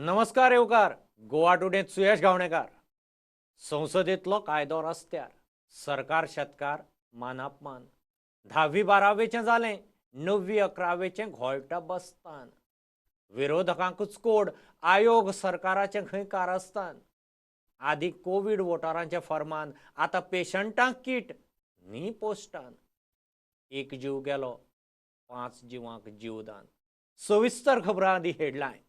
नमस्कार येवकार गोवा टुडेंत सुयश गावणेकार. संसदेंतलो कायदो रस्त्यार, सरकार शेतकार मानापमान. 10वी 12वेचें जालें, 9वी 11वेचें घोळटा बसतान. विरोधकांकूच कोड, आयोग सरकाराचें खंय कारस्थान. आदी कोवीड वोटरांचें फरमान, आतां पेशंटांक कीट न्ही पोस्टान. एक जीव गेलो, 5 जिवांक जीवदान. सविस्तर खबरां आदी हेडलायन.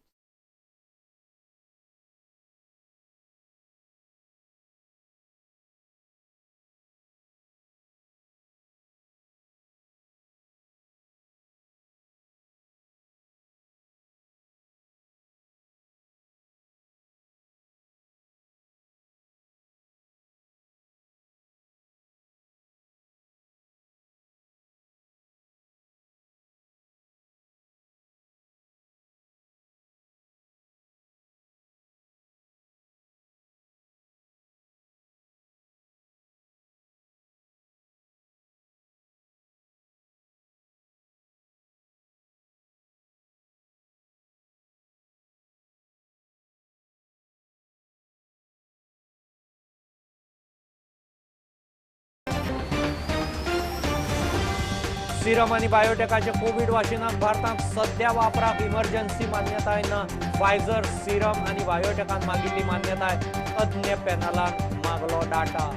सिरम आनी बायोटेकाचे कोवीड वाशिनाक भारतांत सध्या वापराक इमर्जन्सी मान्यताय ना. फायझर, सिरम आनी बायोटेकान मागिल्ली मान्यताय तज्ञ पॅनलान मागलो डाटा.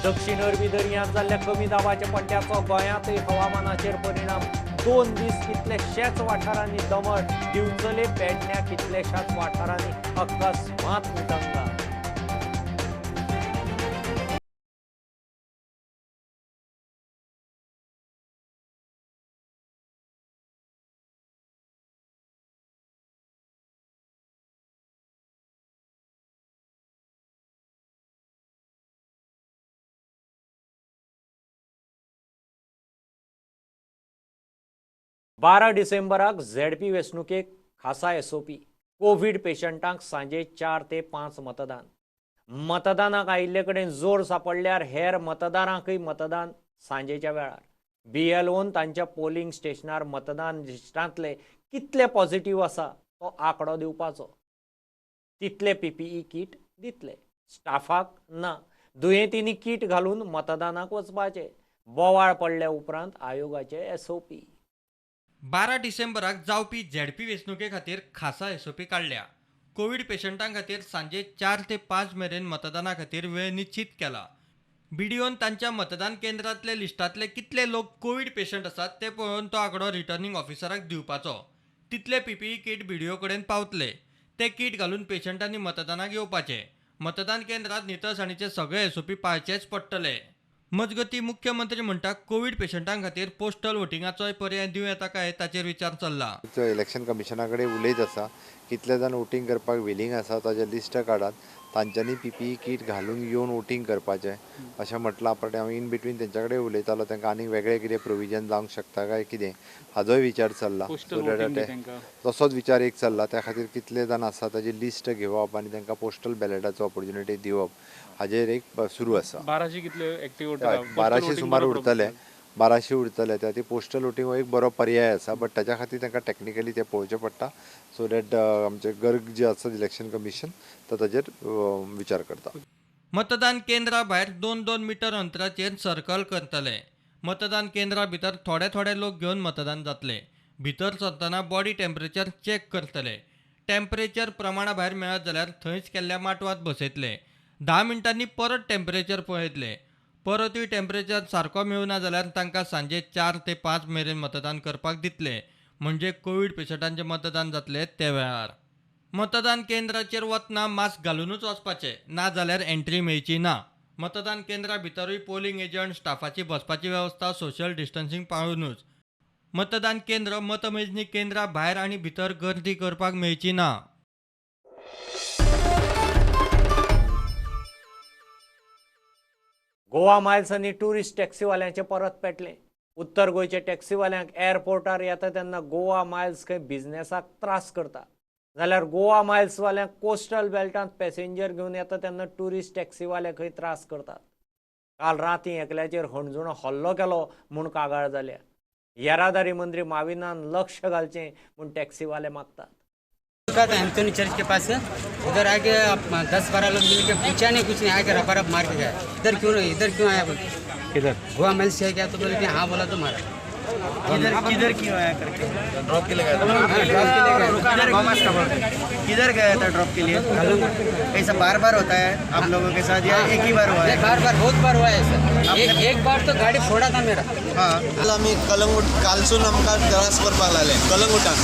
दक्षिण अरबी दर्यांत जाल्ल्या कमी दाबाच्या पट्ट्याचो गोंयांतय हवामानाचेर परिणाम. 2 दीस कितलेशेच वाठारांनी दमण, दिवचले पेडण्या कितलेशाच वाठारांनी अकस्मात उटंगा. बारा डिसेंबराक झेडपी वेंचणुकेक खासा एसओपी. कोवीड पेशंटांक सांजे 4 ते 5 मतदान. मतदानाक आयिल्ले कडेन जोर सापडल्यार हेर मतदारांकय मतदान सांजेच्या वेळार. बीएलओन तांच्या पोलिंग स्टेशनार मतदान लिस्टांतले कितले पॉझिटिव्ह आसा तो आंकडो दिवपाचो. तितले पीपीई कीट दितले, स्टाफाक ना. दुयेंतींनी कीट घालून मतदानाक वचपाचें. बोवाळ पडल्या उपरांत आयोगाचे एसओपी. 12 डिसेंबराक जावपी झेडपी वेंचणुके खातीर खासा एसओपी काडल्या. कोवीड पेशंटां खातीर सांजे 4 ते 5 मेरेन मतदाना खातीर वेळ निश्चीत केला. बीडीओन तांच्या मतदान केंद्रांतले लिस्टांतले कितले लोक कोवीड पेशंट आसात ते पळोवन तो आंकडो रिटर्निंग ऑफिसराक दिवपाचो. तितले पीपीई कीट बीडीओ कडेन पावतले. ते कीट घालून पेशंटांनी मतदानाक येवपाचें. मतदान केंद्रांत नितळसाणीचे सगळे एसओपी पाळचेच पडटले. मजगती मुख्यमंत्री म्हणटा कोवीड पेशंटां खातीर पोस्टल वोटिंगाचोय पर्याय दिवं येता काय ताचेर विचार चल्ला. इलेक्शन कमिशना कडेन उलयत आसा, कितले जाण वोटींग करपाक विलींग आसा ताजें लिस्ट काडात, तांच्यांनी पीपीई कीट घालून येवन वोटींग करपाचें अशें म्हटलां. पण हांव इन बिटवीन तेंच्या कडेन उलयतालो, तांकां आनीक वेगळें कितें प्रोविजन जावंक शकता काय कितें हाजोय विचार चल्ला. तसोच विचार एक चल्ला. त्या खातीर कितले जाण आसा ताजें लिस्ट घेवप आनी तांकां पोस्टल बॅलेटाचो ऑपॉर्च्युनिटी दिवप हाजेर एक सुरू आसा. 1200 कितले एक्टिव्ह वोटर? 1200 सुमार उरतले, 1200 उरतले. त्या खातीर पोस्टल वोटींग हो एक बरो पर्याय आसा, बट ताच्या खातीर तांकां टॅक्निकली तें पळोवचें पडटा. सो that आमचे गर्ग जे आसा इलेक्शन कमिशन तो ताजेर विचार करता. मतदान केंद्रा भायर 2-2 मिटर अंतराचेर सर्कल करतले. मतदान केंद्रा भितर थोडे थोडे लोक घेवन मतदान जातले. भितर सरतना बॉडी टेम्परेचर चॅक करतले. टेम्परेचर प्रमाणा भायर मेळत जाल्यार थंयच केल्ल्या माटवांत बसयतले. 10 मिनटांनी परत टेम्परेचर पळयतले. परतूय टेम्परेचर सारको मेळना जाल्यार तांकां सांजे 4 ते 5 मेरेन मतदान करपाक दितले. म्हणजे कोवीड पेशंटांचें मतदान जातलें ते वेळार. मतदान केंद्राचेर वतना मास्क घालूनच वचपाचें, ना जाल्यार एंट्री मेळची ना. मतदान केंद्रा भितरूय पोलिंग एजंट स्टाफाची बसपाची वेवस्था सोशल डिस्टन्सिंग पाळुनूच. मतदान केंद्र मतमेजणी केंद्रा भायर आनी भितर गर्दी करपाक मेळची ना. गोवा मायल्स आनी ट्युरिस्ट टॅक्सीवाल्यांचें परत पेटलें. उत्तर गोंयच्या टॅक्सीवाल्यांक एअरपोर्टार येता तेन्ना गोवा मायल्स खंय बिझनेसाक त्रास करता, जाल्यार गोवा मायल्सवाल्यांक कोस्टल बेल्टांत पॅसेंजर घेवन येता तेन्ना ट्युरिस्ट टॅक्सीवाले खंय त्रास करतात. काल राती एकल्याचेर हणजुणो हल्लो केलो म्हूण कागाळ जाल्या. येरादारी मंत्री माविनान लक्ष घालचें म्हूण टॅक्सीवाले मागतात. एंथोनी चर्च के पास उधर आके 10-12 लोग मिल के पूछा नहीं कुछ नहीं, आके रपा रप मार के गया. इधर क्यों नहीं, इधर क्यों आया बोलते, किधर गोवा माइल्स से क्या, तो बोले कि हाँ बोला तो मारा. किधर किधर क्यों आया करके ड्रॉप के लिए गया था. हाँ, ड्रॉप के लिए गया. किधर गया था ड्रॉप के लिए? ऐसा बार बार होता है आप लोगों के साथ या एक ही बार हुआ है? बार बार बहुत बार हुआ है ऐसा. एक बार तो गाड़ी फोड़ा था मेरा. हां. आमी कलंगूट कालसून आमकां त्रास करपाक लागले कलंगूटान.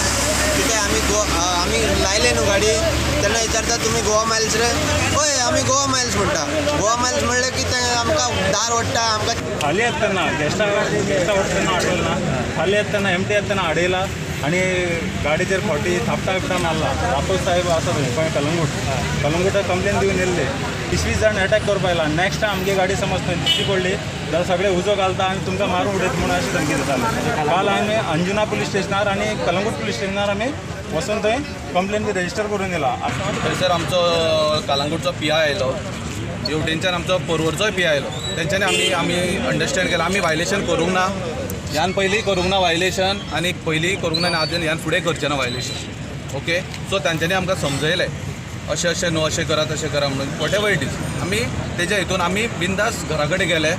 कित्याक आमी आमी लायले न्हू गाडी तेन्ना विचारता तुमी गोवा मायल्स रे? हय आमी गोवा मायल्स म्हणटा. गोवा मायल्स म्हणलें की ते आमकां दार ओडटा आमकां. खाली येतना गेस्टा वचतना आडवलं ना, खाली येतना एमटी येतना आडयला आनी गाडीचेर फावटी थापटा बिपटा मारला. राठोड साहेब आसा थंय कलंगूट, कलंगूटाक कंप्लेन दिवन येयल्ले. 20 जाण एटॅक करपाक आयला. नेक्स्ट टायम आमगे गाडी समज थंय दिश्टी पडली जाल्यार सगळे उजो घालता आनी तुमकां मारून उडयता म्हणून अशें धमकी दिताले. काल आमी अंजुना पुलीस स्टेशनार आनी कलंगूट पुलीस स्टेशनार आमी वचून थंय कंप्लेन बी रजिस्टर करून दिला. थंयसर आमचो कालांगूटचो पी I आयलो, हेवटेनच्यान आमचो पर्वरचोय पी I आयलो. तेंच्यांनी आमी आमी अंडरस्टँड केलां आमी व्हायलेशन करूंक ना, ह्यान पयलीं करूंक ना व्हायलेशन आनी पयलीं करूंक ना आनी आजून ह्यान फुडें करचें ना व्हायलेशन. ओके, सो तांच्यांनी आमकां समजयलें अशें अशें न्हू, अशें करात अशें करा म्हणून. What ever it is, आमी तेज्या हितून आमी बिंदास घरा कडेन गेले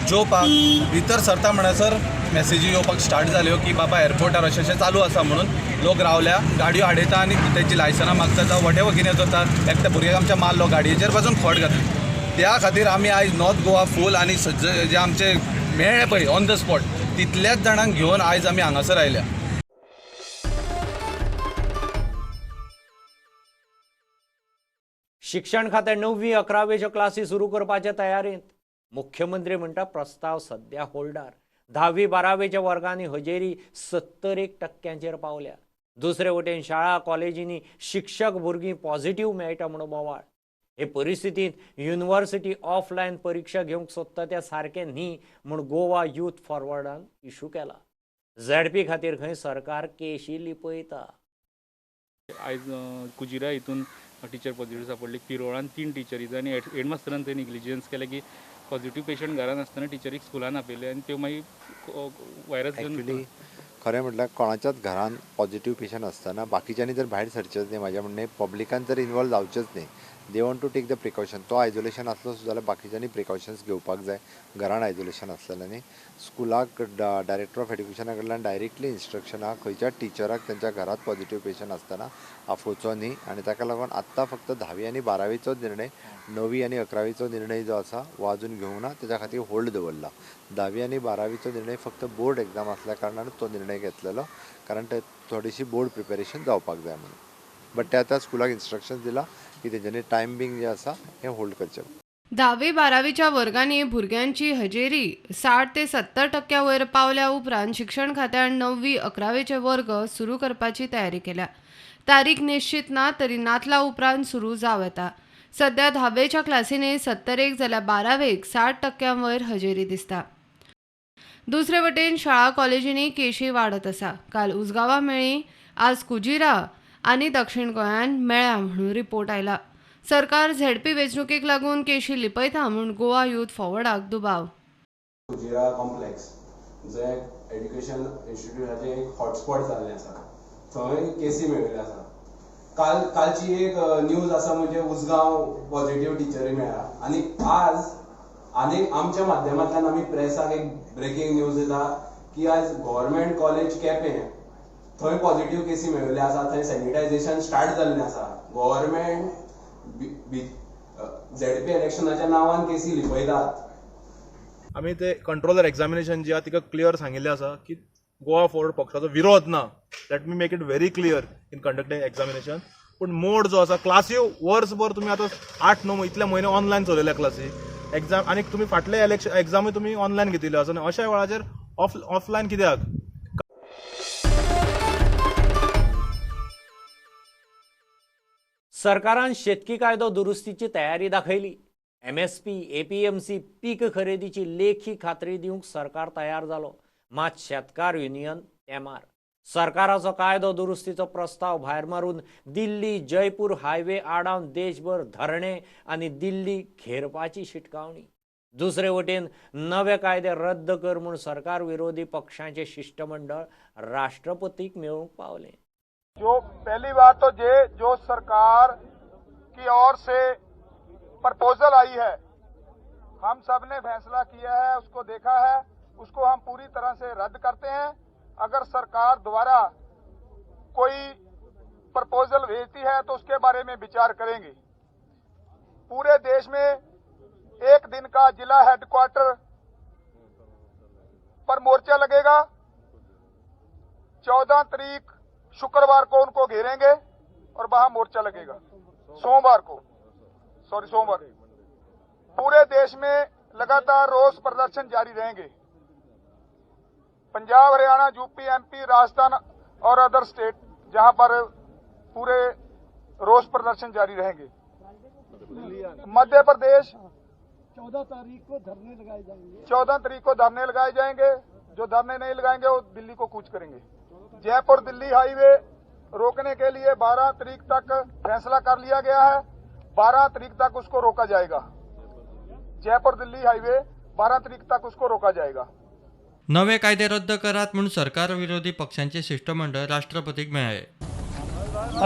जेवपाक. भितर सरता म्हणसर मॅसेजी येवपाक स्टार्ट जाल्यो की बाबा एअरपोर्टार अशें अशें चालू आसा म्हणून. लोक रावल्या, गाडयो हाडयता आनी तेंची लायसनां मागता जावं what ever कितें जाता. एकट्या भुरग्याक आमच्या मारलो, गाडयेचेर पासून खोट घातली. त्या खातीर आमी आयज नॉर्थ गोवा फूल आनी जे आमचे मेळ्ळे पळय ऑन the spot तितल्याच जाणांक घेवन आयज आमी हांगासर आयल्या. शिक्षण खातें 9वी 11वेच्यो क्लासी सुरू करपाचे तयारेंत. मुख्यमंत्री म्हणटा प्रस्ताव सद्या होल्डार. 10वी 12वेच्या वर्गांनी हजेरी 71% पावल्या. दुसरे वटेन शाळा कॉलेजींनी शिक्षक भुरगीं पॉझिटिव्ह मेळटा म्हणून बोवाळ. हे परिस्थितींत युनिव्हर्सिटी ऑफलायन परिक्षा घेवंक सोदता त्या सारकें न्ही म्हूण गोवा यूथ फॉरवर्डान इशू केला. झेडपी खातीर खंय सरकार केशी लिपयता. आयज कुजिरा हितून टिचर पॉझिटिव्ह सापडली, पिरोळान 3 टिचरीज आनी हेडमास्टरान थंय निग्लिजन्स केलें की पॉझिटिव्ह पेशंट घरान आसतना टिचरीक स्कुलान आपयले आनी त्यो मागीर व्हायरस एक्चुअली खरें म्हटल्यार कोणाच्याच घरान पॉझिटिव्ह पेशंट आसतना बाकीच्यांनी जर भायर सरचेंच न्ही, म्हाज्या म्हणणें पब्लिकान जर इनवॉल्व जावचेंच न्ही. They want to take the precaution. तो आयजोलेशन आसलो सुद्दां जाल्यार बाकीच्यांनी प्रिकॉशन्स घेवपाक जाय. घरान आयजोलेशन आसलेलें न्ही. स्कुलाक डायरेक्टर ऑफ एड्युकेशना कडल्यान डायरेक्टली इन्स्ट्रक्शन आहा खंयच्या टिचराक तेंच्या घरांत पॉझिटिव्ह पेशंट आसतना आफोवचो न्ही. आनी ताका लागून आत्तां फक्त 10वी आनी 12वीचोच निर्णय, 9वी आनी 11वीचो निर्णय जो आसा हो आजून घेवंक ना, तेज्या खातीर होल्ड दवरला. 10वी आनी 12वीचो निर्णय फक्त बोर्ड एग्जाम आसल्या कारणान तो निर्णय घेतलेलो, कारण ते थोडीशी बोर्ड प्रिपेरेशन जावपाक जाय म्हणून. बट ते आतां स्कुलाक इन्स्ट्रक्शन दिला की तेंच्यांनी टायम बींग जें आसा हें होल्ड करचें. 10वी 12वीच्या वर्गांनी भुरग्यांची हजेरी 60 ते 70% वयर पावल्या उपरांत शिक्षण खात्यान 9वी 11वेचे वर्ग सुरू करपाची तयारी केल्या. तारीख निश्चित ना तरी नातला उपरांत सुरू जावं येता. सध्या 10वेच्या क्लासींनी 71 जाल्यार 12वेक 60% वयर हजेरी दिसता. दुसरे वटेन शाळा कॉलेजींनी केशी वाडत आसा. काल उजगांवां मेळ्ळी, आज कुजिरा आनी दक्षिण गोंयांत मेळ्ळ्या म्हणून रिपोर्ट आयला. सरकार झेडपी वेंचणुकेक लागून केशी लिपयता म्हूण गोवा यूथ फॉरवर्डाक दुबाव. कुजिरा कॉम्प्लेक्स जे एड्युकेशन इन्स्टिट्यूटाचें एक हॉटस्पॉट जाल्लें आसा, थंय केसी मेळिल्ल्यो आसा. कालची एक न्यूज आसा म्हणजे उजगांव पॉझिटिव्ह टिचरी मेळ्ळा आनी आज आनी आमच्या माध्यमांतल्यान आमी प्रेसाक एक ब्रेकींग न्यूज दिता की आज गव्हर्मेंट कॉलेज केपें थंय पॉझिटिव्ह केसी मेळिल्ल्यो आसा, थंय सॅनिटायझेशन स्टार्ट जाल्लें आसा. गव्हर्मेंट झेडपी इलेक्शनाच्या नांवान केसी लिपयतात. आमी ते कंट्रोलर एग्जामिनेशन जी आहा तिका क्लियर सांगिल्लें आसा की गोवा फॉरवर्ड पक्षाचो विरोध ना. Let me make it very clear in conducting examination. पूण मोड जो आसा क्लासी वर्सभर तुमी आतां 8-9 इतले म्हयने ऑनलायन चलयल्या क्लासी. एग्जाम आनी तुमी फाटले इलेक्शन एग्जामूय तुमी ऑनलायन घेतिल्ल्यो आसा आनी अशा वेळाचेर ऑफलायन कित्याक? सरकारान शेतकी कायदो दुरुस्तीची तयारी दाखयली. एमएसपी, एपीएमसी पीक खरेदीची लेखी खात्री दिवंक सरकार तयार जालो. मात शेतकार युनियन तेमार. सरकाराचो कायदो दुरुस्तीचो प्रस्ताव भायर मारून दिल्ली जयपूर हायवे आडावन देशभर धरणे आनी दिल्ली घेरपाची शिटकावणी. दुसरे वटेन नवे कायदे रद्द कर म्हूण सरकार विरोधी पक्षांचे शिष्टमंडळ राष्ट्रपतीक मेळूंक पावलें. जो पहली बात तो ये जो सरकार की ओर से प्रपोजल आई है, हम सब ने फैसला किया है, उसको देखा है, उसको हम पूरी तरह से रद्द करते हैं। अगर सरकार दोबारा कोई प्रपोजल भेजती है तो उसके बारे में विचार करेंगे। पूरे देश में एक दिन का जिला हेडक्वार्टर पर मोर्चा लगेगा। 14 तारीख शुक्रवार को उनको घेरेंगे और वहां मोर्चा लगेगा। सोमवार को, सॉरी सोमवार, पूरे देश में लगातार रोष प्रदर्शन जारी रहेंगे। पंजाब, हरियाणा, यूपी, एमपी, राजस्थान और अदर स्टेट जहां पर पूरे रोष प्रदर्शन जारी रहेंगे। मध्य प्रदेश 14 तारीख को धरने लगाए जाएंगे। 14 तारीख को धरने लगाए जाएंगे। जो धरने नहीं लगाएंगे वो दिल्ली को कूच करेंगे। जयपुर दिल्ली हाईवे रोकने के लिए 12 तारीख तक फैसला कर लिया गया है। 12 तारीख तक उसको रोका जाएगा। जयपुर दिल्ली हाईवे 12 तारीख तक उसको रोका जाएगा। नवे कायदे रद्द करात म्हूण सरकार विरोधी पक्षांचे शिष्टमंडळ राष्ट्रपतीक मेळ्ळे.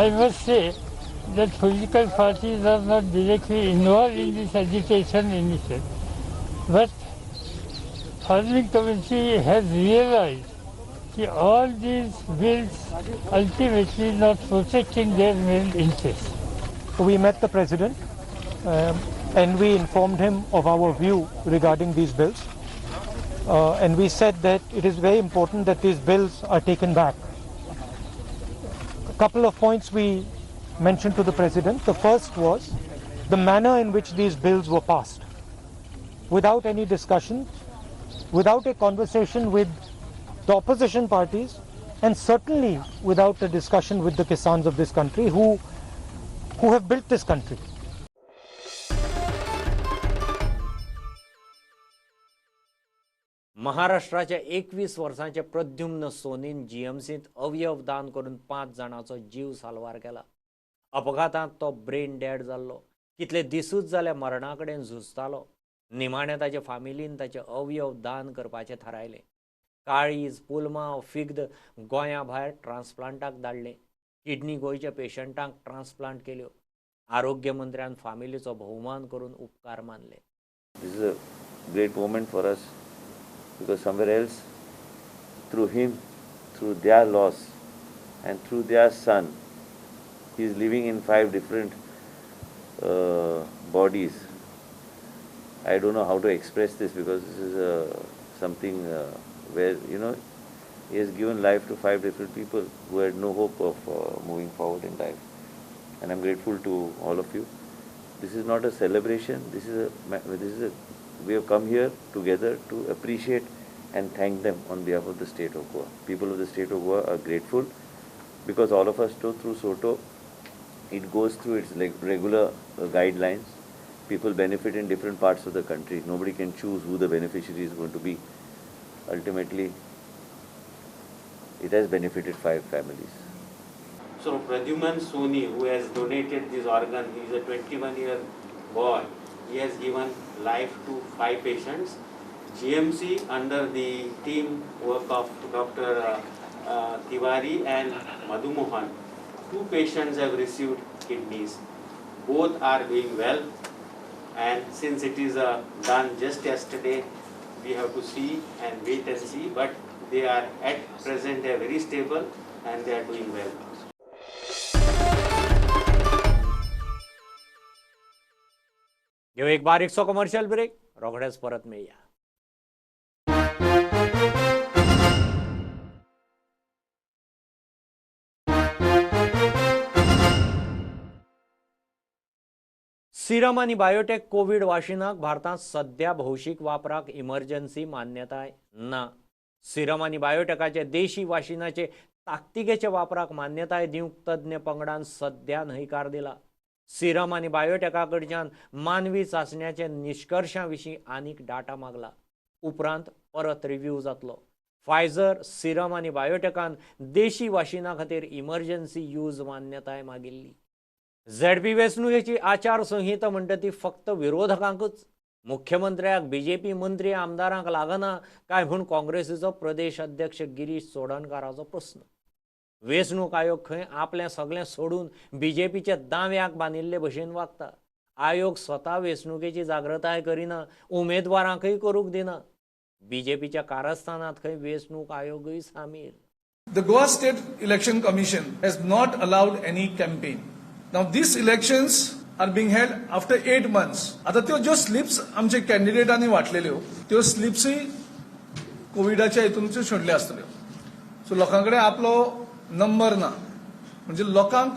I must say that political parties are not directly involved in this agitation initiative, but farming community has realized that all these bills ultimately not protecting their main interests. We met the president and we informed him of our view regarding these bills. And we said that it is very important that these bills are taken back. A couple of points we mentioned to the president. The first was the manner in which these bills were passed, without any discussion, without a conversation with the opposition parties, and certainly without a discussion with the Kisans of this country who have built this country. महाराष्ट्राच्या 21 वर्सांचे प्रद्युम्न सोनीन जीएमसींत अवयव दान करून 5 जाणांचो जीव साल्वार केला. अपघातांत तो ब्रेन डेड जाल्लो. कितले दिसूच जाल्यार मरणा कडेन झुजतालो. निमाणें ताचे फामिलीन ताचे अवयव दान करपाचें थारायलें. काळीज, पुलमांव, फिग्द गोंया भायर ट्रान्सप्लांटाक धाडलें. किडनी गोंयच्या पेशंटांक ट्रान्सप्लांट केल्यो. आरोग्य मंत्र्यान फामिलीचो भोवमान करून उपकार मानले. This is a great moment for us because somewhere else, through him, through their loss and through their son, he is living in 5 different bodies. I don't know how to express this because this is something where, you know, he has given life to 5 different people who had no hope of moving forward in life. And I'm grateful to all of you. This is not a celebration. This is a we have come here together to appreciate and thank them on behalf of the state of Goa. People of the state of Goa are grateful because all of us know through SOTO, it goes through its regular guidelines. People benefit in different parts of the country. Nobody can choose who the beneficiary is going to be. Ultimately, it has benefited 5 families. So Pradyuman Soni, who has donated this organ, he is a 21-year boy. He has given life to 5 patients. GMC, under the team work of Dr. Tiwari and Madhu Mohan, 2 patients have received kidneys. Both are doing well, and since it is done just yesterday, we have to see and wait and see, but they are at present they are very stable and they are doing well. घेऊ एक बारीकसो commercial break, रोखडेच परत मेळया. सिरम आनी biotech Covid वाशिनाक भारतांत सध्या भौशीक वापराक इमर्जन्सी मान्यताय ना. सिरम आनी बायोटेकाचे देशी वाशिनाचे ताकतिकेच्या वापराक मान्यताय दिवंक तज्ञ पंगडान सध्या न्हयकार दिला. सिरम आनी बायोटेका कडच्यान मानवी चांचण्याचे निश्कर्शां विशीं आनीक डाटा मागला. उपरांत परत रिव्यू जातलो. फायझर, सिरम आनी बायोटेकान देशी वाशिना खातीर इमर्जन्सी यूज मान्यताय मागिल्ली. झेडपी वेंचणुकेची आचारसंहिता म्हणटा ती फक्त विरोधकांकूच, मुख्यमंत्र्याक, बीजेपी मंत्री, आमदारांक लागना काय म्हूण काँग्रेसीचो प्रदेश अध्यक्ष गिरीश चोडणकाराचो प्रस्न. वेंचणूक आयोग खंय आपलें सगळें सोडून बीजेपीच्या दाव्याक बांदिल्ले भशेन वागता. आयोग स्वता वेंचणुकेची जागृताय करिना, उमेदवारांकय करूंक दिना. बीजेपीच्या कारस्थानांत खंय वेंचणूक आयोगय सामील. The Goa State Election Commission has not allowed any campaign. Now these elections are being held after 8 months. आता त्यो ज्यो स्लिप्स आमचे कॅन्डिडेटांनी वाटलेल्यो त्यो स्लिप्सूय कोविडाच्या हितून सोडल्यो आसतल्यो. सो लोकां कडेन आपलो नंबर ना, म्हणजे लोकांक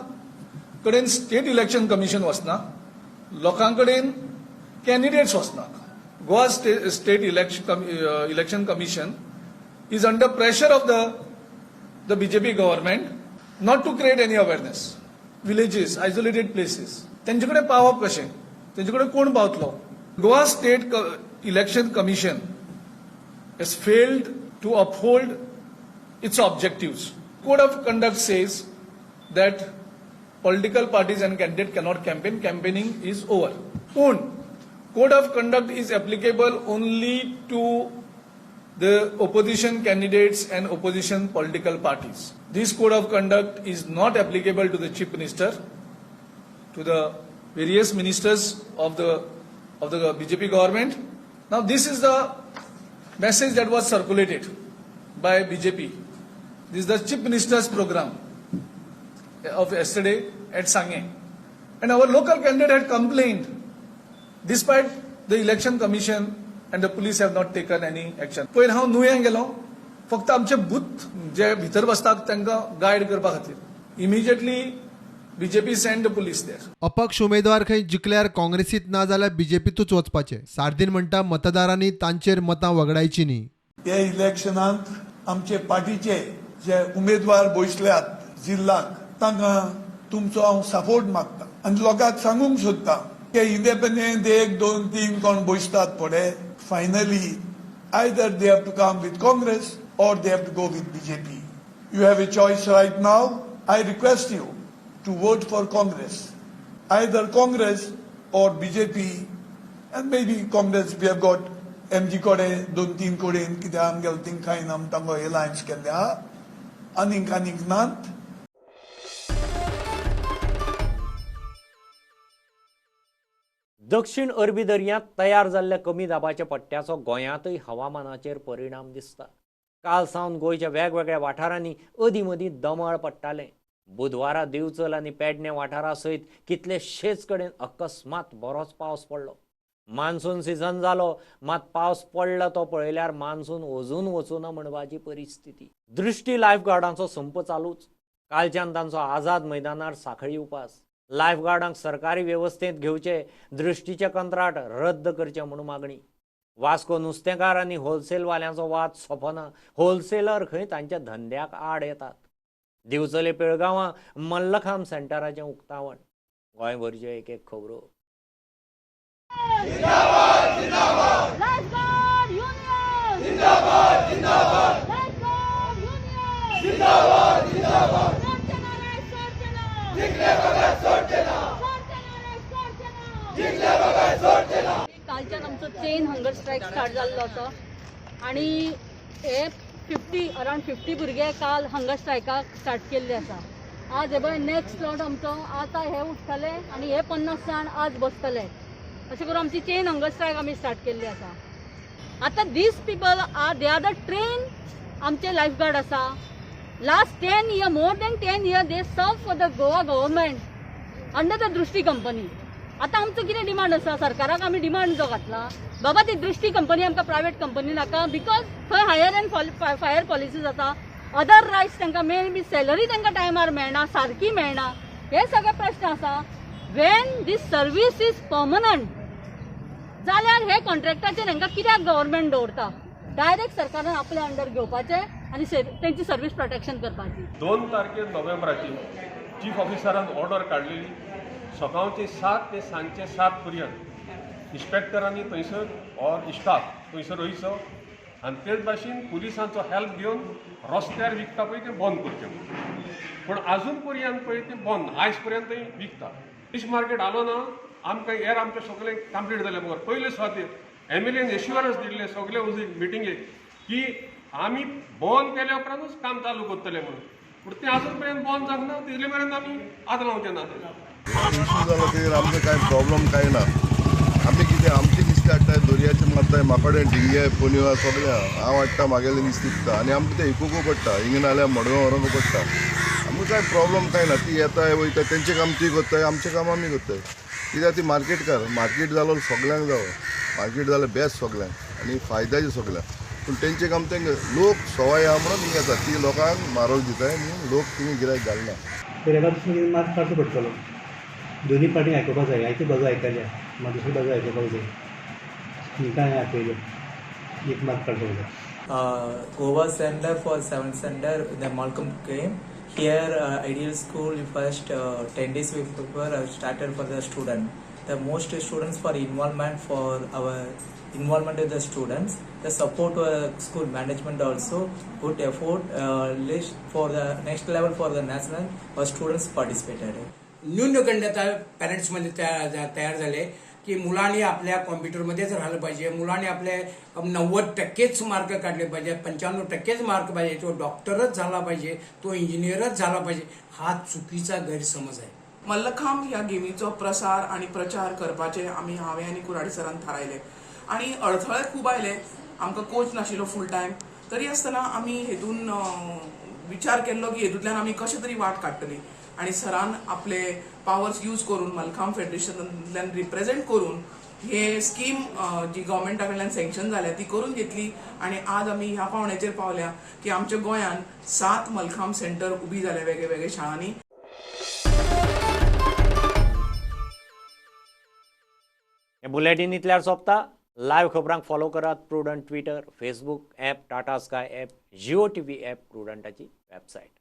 कडेन स्टेट इलेक्शन कमिशन वचना, लोकां कडेन कॅन्डिडेट्स वचना. Goa State Election Commission is under pressure of the BJP government not to create any awareness. Villages, isolated places, तेंचे कडेन पावप कशें, तेंचे कडेन कोण पावतलो? Goa State Election Commission has failed to uphold its objectives. Code of conduct says that political parties and candidate cannot campaign. Campaigning is over. पूण code of conduct is applicable only to the opposition candidates and opposition political parties. This code of conduct is not applicable to the Chief Minister, to the various ministers of the BJP government. Now this is the message that was circulated by BJP. This is the Chief Minister's program of yesterday at Sange. And our local candidate had complained, despite the Election Commission and the police have not taken any action. पयर हांव नुव्यां गेलो, फक्त आमचे booth जे भितर बसतात तांकां guide करपा खातीर. Immediately BJP send the police there. अपक्ष उमेदवार खंय जिखल्यार काँग्रेसीत ना जाल्यार बीजेपीतूच वचपाचे. सार्दीन म्हणटा मतदारांनी तांचेर मतां वगडायची न्ही. हे इलेक्शनांत आमचे पार्टीचे जे उमेदवार बसल्यात जिल्ल्याक तांकां तुमचो हांव सपोर्ट मागता आनी लोकांक सांगूंक सोदता की इंडिपेंडंट 1 2 3 कोण बसतात पळय, finally either they have to come with Congress or they have to go with BJP. You have a choice right now. I request you to vote for Congress, either Congress or BJP, and maybe Congress. We have got MG कडे 2-3 कडेन कित्याक आमगेले तिंकां आमी तांकां alliance केल्ले आहा, आनीक आनीक नात. दक्षिण अरबी दर्यांत तयार जाल्ल्या कमी दाबाच्या पट्ट्याचो गोंयांतय हवामानाचेर परिणाम दिसता. काल सावन गोंयच्या वेगवेगळ्या वाठारांनी अदीं मदीं दमळ पडटालें. बुधवारा दिवचल आनी पेडणे वाठारा सयत कितलेशेच कडेन अकस्मात बरोच पावस पडलो. मान्सून सिजन जालो, मात पावस पडला तो पळयल्यार मान्सून अजून वचूना म्हणपाची परिस्थिती. दृश्टी लायफगार्डांचो संप चालूच. कालच्यान तांचो आझाद मैदानार साखळी उपास. लायफगार्डांक सरकारी वेवस्थेंत घेवचे, दृश्टीचे कंत्राट रद्द करचे म्हूण मागणी. वास्को नुस्तेकार आनी होलसेलवाल्यांचो वाद सोंपना. होलसेलर खंय तांच्या धंद्याक आड येतात. दिवचले पेळगांवां मल्लखांब सेंटराचें उक्तावण. गोंयभरच्यो एक एक खबरो. कालच्यान आमचो चेन हंगर स्ट्रायक स्टार्ट जाल्लो आसा आनी हे 50 अरावंड 50 भुरगे काल हंगर स्ट्रायकाक स्टार्ट केल्ले आसा. आज हे पळय नेक्स्ट स्लॉट आमचो आतां हे उठतले आनी हे 50 जाण आज बसतले. अशें करून आमची चेन हंगर स्ट्रायक आमी स्टार्ट केल्ली आसा. आतां these people are they are the train आमचे लायफगार्ड आसा. Last 10 year, more than 10 year they serve for the Goa government under the Drushti company. आतां आमचो कितें डिमांड आसा, सरकाराक आमी डिमांड जो घातला बाबा ती दृश्टी कंपनी आमकां प्रायवेट कंपनी नाका, because थंय हायर एंड फायर पॉलिसीज आसा, अदर रायट्स तांकां मेन बी सॅलरी तांकां टायमार मेळना, सारकी मेळना, हे सगळे प्रश्न आसा. When this service is permanent जाल्यार हे कॉन्ट्रॅक्टाचेर हांकां कित्याक गव्हर्मेंट दवरता? डायरेक्ट सरकारान आपल्या अंडर घेवपाचें आनी तेंची सर्वीस प्रोटेक्शन करपाची. 2 तारखेर नोव्हेंबराची चीफ ऑफिसरान ऑर्डर काडलेली सकाळचे 7 ते सांजचे 7 पर्यंत इन्स्पेक्टरांनी थंयसर ऑर स्टाफ थंयसर वयचो आनी तेच भाशेन पुलिसांचो हेल्प घेवन रस्त्यार विकता पळय तें बंद करचें म्हणून. पूण आजून पर्यंत पळय तें बंद, आयज पर्यंतय विकता. फीश मार्केट आलो ना आमकां हेर आमचें सगळें कंप्लीट जालें बगर पयले सुवातेर एम.एल.एन एश्युरन्स दिल्लें सगळे वचून मिटिंगेक की आमी बंद केल्या उपरांतूच काम चालू करतले म्हणून, पूण तें आजून पर्यंत बंद जावंक ना. तितले मेरेन आमी हात लावचे ना. इशू जालो की आमकां कांय प्रॉब्लम कांय ना. आमी कितें आमचें नुस्तें हाडटाय, दर्याचें मारताय, म्हाकोडें ढिंगे पोन्यो आहा सगळें आहा. हांव हाडटा म्हागेलें नुस्तें विकता आनी आमकां तें विकूंक पडटा, हिंगा नाल्यार मडगांव व्हरूंक पडटा. आमकां कांय प्रॉब्लम कांय ना. ती येताय वयता, तेंचें काम ती करताय, आमचें काम आमी करताय. कित्याक ती मार्केटकार, मार्केट जालो सगल्यांक जावो, मार्केट जालें बेस्ट सगल्यांक आनी फायद्याचें सगल्यांक. पूण तेंचें काम तेंकां लोक सवाय आहा म्हणून हिंगा येता, ती लोकांक म्हारग दिताय आनी लोक तिंगा गिरायक घालना. तर एका दुसरो मात काडचो पडटलो. दोनी पार्टींक आयकुपाक जाय. आयती बाजू आयकल्या, मागीर दुसरी बाजू आयकुपाक जाय. तांकां आपयलें एक मात काडपाक जाय. Goa Center for 7th Center, the Malcolm came. Here, Ideal School first 10 days before started for the student. The most students for involvement, for our involvement with the students, the support school management also good effort list for the next level for the national our students participated. न्यूनगंड पॅरेंट्समध्ये तयार झाले की मुलांनी आपल्या कॉम्प्युटरमध्येच राहिलं पाहिजे, मुलांनी आपले 90% मार्क काढले पाहिजे, 95% मार्क पाहिजे, तो डॉक्टरच झाला पाहिजे, तो इंजिनियरच झाला पाहिजे. हा चुकीचा गैरसमज आहे. मल्लखांब ह्या गेमीचो प्रसार आनी प्रचार करपाचें आमी हांवें आनी कुराडी सरान थारायलें आनी अडथळे खूब आयले. आमकां कोच नाशिल्लो फूल टायम, तरी आसतना आमी हेतून विचार केल्लो की हेतूंतल्यान आमी कशें तरी वाट काडटली आनी सरान आपले पावर्स यूज करून मलखांब फेडरेशनांतल्यान रिप्रेझेंट करून हे स्कीम जी गव्हर्मेंटा कडल्यान सँक्शन जाल्या ती करून घेतली आनी आज आमी ह्या पावण्याचेर पावल्या की आमच्या गोंयांत 7 मलखांब सेंटर उबी जाल्या वेगळे वेगळे शाळांनी. हें बुलेटीन इतल्यार सोंपता. लायव्ह खबरांक फॉलो करात Prudent Twitter, Facebook app, Tata Sky app, Jio TV app, प्रुडंटाची website.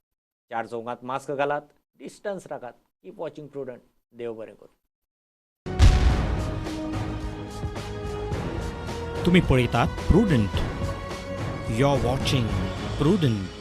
4 चौकांत मास्क घालात, डिस्टन्स राखात. Keep watching Prudent. देव बरें करूं. तुम्ही पळयतात Prudent. You are watching Prudent.